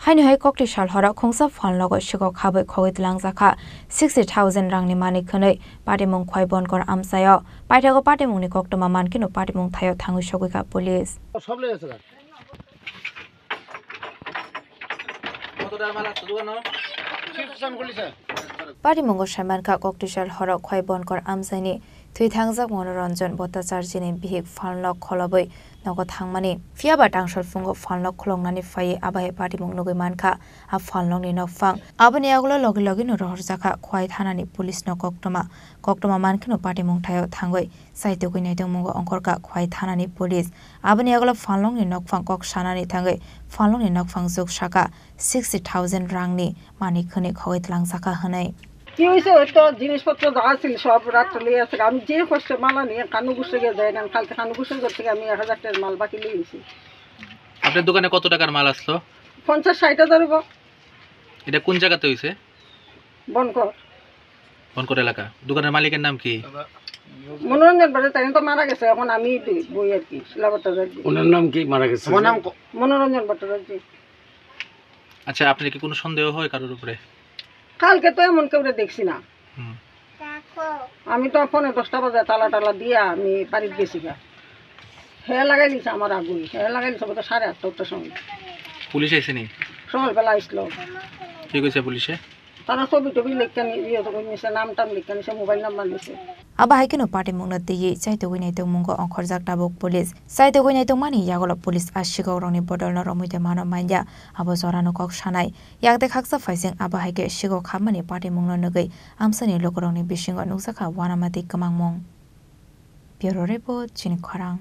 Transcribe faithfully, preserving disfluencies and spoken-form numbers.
Haino hai kokti sal horo khungsa phalnogo sikok habwi khogwi tlangjak kha sixty thousand rangni manwi khwnwi patimung Khwai Bonkor amchaio. Paithago patimungni koktwma mankhe no patimung thaio thangwi sogwi kha police. Patimungo saimankha, koktisal horo Khwai Bonkor amchaini thwi thangjak Monoranjan Bhattacharjini bihik phalnok kholobwi nogo thangmani. Phiyaba tangsal phungo phalnok kholoknani phaiwi abahi patimung nugwi mankha a phalnokni nokphang. Aboni yagulo logi logino rohorjakha Khwai thanani police no koktwma. Koktwma mankheno patimung thaio thangwi chaitugwi naitongmungo ongkhorkha Khwai thanani police. Aboni yagulo phalnokni nokphang kok sanani thangwi phalnokni nokphang juk saka sixty thousand rangni manwi khwnwi khogwi tlangjak kha hwnwi. কি হয়েছে? ওই তো জিনিসপত্র যা ছিল সব রাত্রে লই আছে। আমি যে কষ্টে মাল আনি কানু গুসে গিয়ে যাই না, কালকে কানু গুসে ঘর থেকে আমি এক হাজার টাকার মাল বাকি লই গেছি। আপনার দোকানে কত টাকার মাল আসলো? পঞ্চাশ ষাট হাজার হইব। এটা কোন জায়গাতে হয়েছে? বনকর। বনকর এলাকা। দোকানের মালিকের নাম কি? মনোরঞ্জন বাজার, তাই তো মারা গেছে, এখন আমি দুই বই আর কি, শিলাবতা যাচ্ছি। ওনার নাম কি মারা গেছে? আমার নাম ক- মনোরঞ্জন ভট্টাচার্য। আচ্ছা, আপনার কি কোনো সন্দেহ হয় কারোর উপরে? কালকে তো এমন কেউরে দেখছি না। হুম। আমি তো ফোনে দশটা বাজে তালা টালা দিয়া আমি বাড়িত গেছি গা। হে লাগাই দিছে আমার আগুন, হে লাগাই দিছে বোধহয় সাড়ে আটটা, আটটার সময়। পুলিশ আইছে নি? সকালবেলা আইসলো। কি কইছে পুলিশে? তারা ছবি টবি লেখা নি-, ইয়ে তো নিছে, নাম টাম লেখা নিছে, মোবাইল নাম্বার নিছে। Abo hai kheno patimungno twiwi chaitugwi naitongmungo ongkhorjak tabuk police. Chaitugwi naitongmani yagulo police a sikok rokni bodolno romwi tei mano manya abo jorano kok sanai. Yakte khaksa phaising abo hai khe sikok hapmani patimungno nugwi amsani lukurokni bisingo nukjakha uanama tei kwmangmung. Bureau Report, Chini Khorang.